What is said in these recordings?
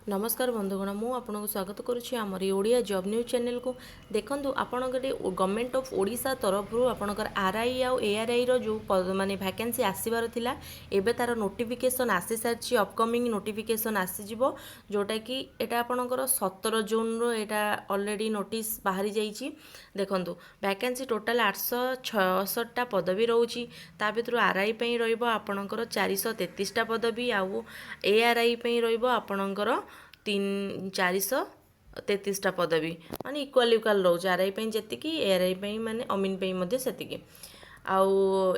ନମସ୍କାର ବନ୍ଧୁଗଣ, ମୁଁ ଆପଣଙ୍କୁ ସ୍ୱାଗତ କରୁଛି ଆମର ଏଇ ଓଡ଼ିଆ ଜବ୍ ନ୍ୟୁଜ୍ ଚ୍ୟାନେଲକୁ। ଦେଖନ୍ତୁ, ଆପଣଙ୍କର ଗଭର୍ଣ୍ଣମେଣ୍ଟ ଅଫ୍ ଓଡ଼ିଶା ତରଫରୁ ଆପଣଙ୍କର ଆର୍ I ଆଉ ଏଆର୍ଆଇର ଯେଉଁ ମାନେ ଭ୍ୟାକେନ୍ସି ଆସିବାର ଥିଲା, ଏବେ ତା'ର ନୋଟିଫିକେସନ୍ ଆସିସାରିଛି। ଅପକମିଂ ନୋଟିଫିକେସନ୍ ଆସିଯିବ, ଯେଉଁଟାକି ଏଇଟା ଆପଣଙ୍କର 17 ଜୁନ୍ର ଏଇଟା ଅଲରେଡ଼ି ନୋଟିସ୍ ବାହାରି ଯାଇଛି। ଦେଖନ୍ତୁ, ଭ୍ୟାକେନ୍ସି ଟୋଟାଲ୍ 866ଟା ପଦବୀ ରହୁଛି। ତା ଭିତରୁ ଆର୍ I ପାଇଁ ରହିବ ଆପଣଙ୍କର 433ଟା ପଦବୀ ଆଉ ଏଆର୍ଆଇ ପାଇଁ ରହିବ ଆପଣଙ୍କର 433ଟା ପଦବୀ। ମାନେ ଇକ୍ୱାଲ୍ ଇକ୍ୱାଲ୍ ରହୁଛି। ଆର୍ I ପାଇଁ ଯେତିକି, ଏଆର୍ଆଇ ପାଇଁ ମାନେ ଅମିନ୍ ପାଇଁ ମଧ୍ୟ ସେତିକି। ଆଉ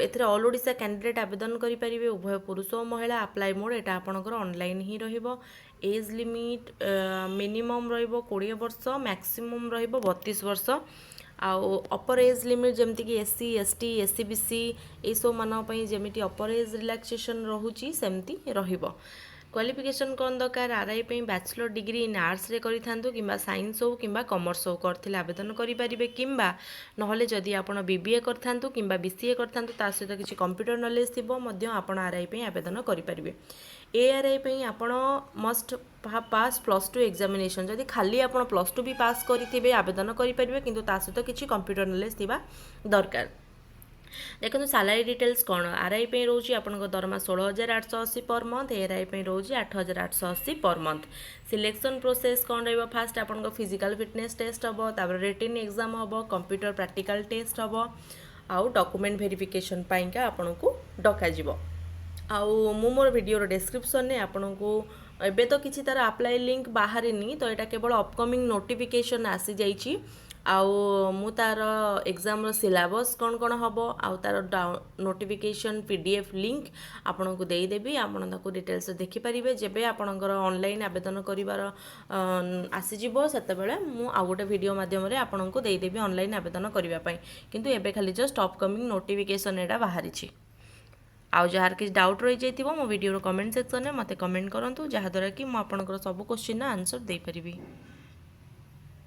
ଏଥିରେ ଅଲ୍ ଓଡ଼ିଶା କ୍ୟାଣ୍ଡିଡେଟ୍ ଆବେଦନ କରିପାରିବେ, ଉଭୟ ପୁରୁଷ ଓ ମହିଳା। ଆପ୍ଲାଏ ମୋଡ଼୍, ଏଇଟା ଆପଣଙ୍କର ଅନଲାଇନ୍ ହିଁ ରହିବ। ଏଜ୍ ଲିମିଟ୍ ମିନିମମ୍ ରହିବ 20 ବର୍ଷ, ମ୍ୟାକ୍ସିମମ୍ ରହିବ 32 ବର୍ଷ। ଆଉ ଅପର ଏଜ୍ ଲିମିଟ୍ ଯେମିତିକି S C, S T, S E B C ଏଇସବୁ ମାନଙ୍କ ପାଇଁ ଯେମିତି ଅପର ଏଜ୍ ରିଲାକ୍ସେସନ୍ ରହୁଛି, ସେମିତି ରହିବ। କ୍ୱାଲିଫିକେସନ୍ କ'ଣ ଦରକାର? ଆର୍ I ପାଇଁ ବ୍ୟାଚଲର ଡିଗ୍ରୀ ଇନ୍ ଆର୍ଟ୍ସରେ କରିଥାନ୍ତୁ କିମ୍ବା ସାଇନ୍ସ ହେଉ କିମ୍ବା କମର୍ସ ହେଉ କରିଥିଲେ ଆବେଦନ କରିପାରିବେ। କିମ୍ବା ନହେଲେ ଯଦି ଆପଣ ବି ବି ଏ କରିଥାନ୍ତୁ କିମ୍ବା ବି ସି ଏ କରିଥାନ୍ତୁ, ତା ସହିତ କିଛି କମ୍ପ୍ୟୁଟର ନଲେଜ୍ ଥିବ, ମଧ୍ୟ ଆପଣ ଆର୍ I ପାଇଁ ଆବେଦନ କରିପାରିବେ। ଏ ଆର୍ I ପାଇଁ ଆପଣ ମଷ୍ଟ ପାସ୍ +2 ଏକ୍ଜାମିନେସନ୍। ଯଦି ଖାଲି ଆପଣ +2 ବି ପାସ୍ କରିଥିବେ, ଆବେଦନ କରିପାରିବେ, କିନ୍ତୁ ତା ସହିତ କିଛି କମ୍ପ୍ୟୁଟର ନଲେଜ୍ ଥିବା ଦରକାର। ଦେଖନ୍ତୁ, ସାଲାରୀ ଡିଟେଲ୍ସ କ'ଣ? ଆର୍ I ପାଇଁ ରହୁଛି ଆପଣଙ୍କ ଦରମା 16,880 per month. A R I ପାଇଁ ରହୁଛି 8,880 ପର୍ ମନ୍ଥ। ସିଲେକ୍ସନ୍ ପ୍ରୋସେସ୍ କ'ଣ ରହିବ? ଫାଷ୍ଟ ଆପଣଙ୍କ ଫିଜିକାଲ୍ ଫିଟନେସ୍ ଟେଷ୍ଟ ହେବ, ତାପରେ ରିଟିନ୍ ଏକ୍ଜାମ୍ ହେବ, କମ୍ପ୍ୟୁଟର ପ୍ରାକ୍ଟିକାଲ୍ ଟେଷ୍ଟ ହେବ ଆଉ ଡକୁମେଣ୍ଟ ଭେରିଫିକେସନ୍ ପାଇଁକା ଆପଣଙ୍କୁ ଡକାଯିବ। ଆଉ ମୁଁ ମୋର ଭିଡ଼ିଓର ଡେସ୍କ୍ରିପସନ୍ରେ ଆପଣଙ୍କୁ, ଏବେ ତ କିଛି ତା'ର ଆପ୍ଲାଏ ଲିଙ୍କ୍ ବାହାରିନି, ତ ଏଇଟା କେବଳ ଅପକମିଂ ନୋଟିଫିକେସନ୍ ଆସିଯାଇଛି। ଆଉ ମୁଁ ତା'ର ଏକ୍ଜାମ୍ର ସିଲାବସ୍ କ'ଣ କ'ଣ ହେବ ଆଉ ତା'ର ନୋଟିଫିକେସନ୍ ପିଡିଏଫ୍ ଲିଙ୍କ୍ ଆପଣଙ୍କୁ ଦେଇଦେବି। ଆପଣ ତାକୁ ଡିଟେଲ୍ସ ଦେଖିପାରିବେ। ଯେବେ ଆପଣଙ୍କର ଅନଲାଇନ୍ ଆବେଦନ କରିବାର ଆସିଯିବ, ସେତେବେଳେ ମୁଁ ଆଉ ଗୋଟେ ଭିଡ଼ିଓ ମାଧ୍ୟମରେ ଆପଣଙ୍କୁ ଦେଇଦେବି ଅନଲାଇନ୍ ଆବେଦନ କରିବା ପାଇଁ। କିନ୍ତୁ ଏବେ ଖାଲି ଜଷ୍ଟ ଅପକମିଂ ନୋଟିଫିକେସନ୍ ଏଇଟା ବାହାରିଛି। ଆଉ ଯାହାର କିଛି ଡାଉଟ୍ ରହିଯାଇଥିବ, ମୋ ଭିଡ଼ିଓର କମେଣ୍ଟ ସେକ୍ସନରେ ମୋତେ କମେଣ୍ଟ କରନ୍ତୁ, ଯାହାଦ୍ୱାରା କି ମୁଁ ଆପଣଙ୍କର ସବୁ କୋଶ୍ଚିନ୍ର ଆନ୍ସର୍ ଦେଇପାରିବି।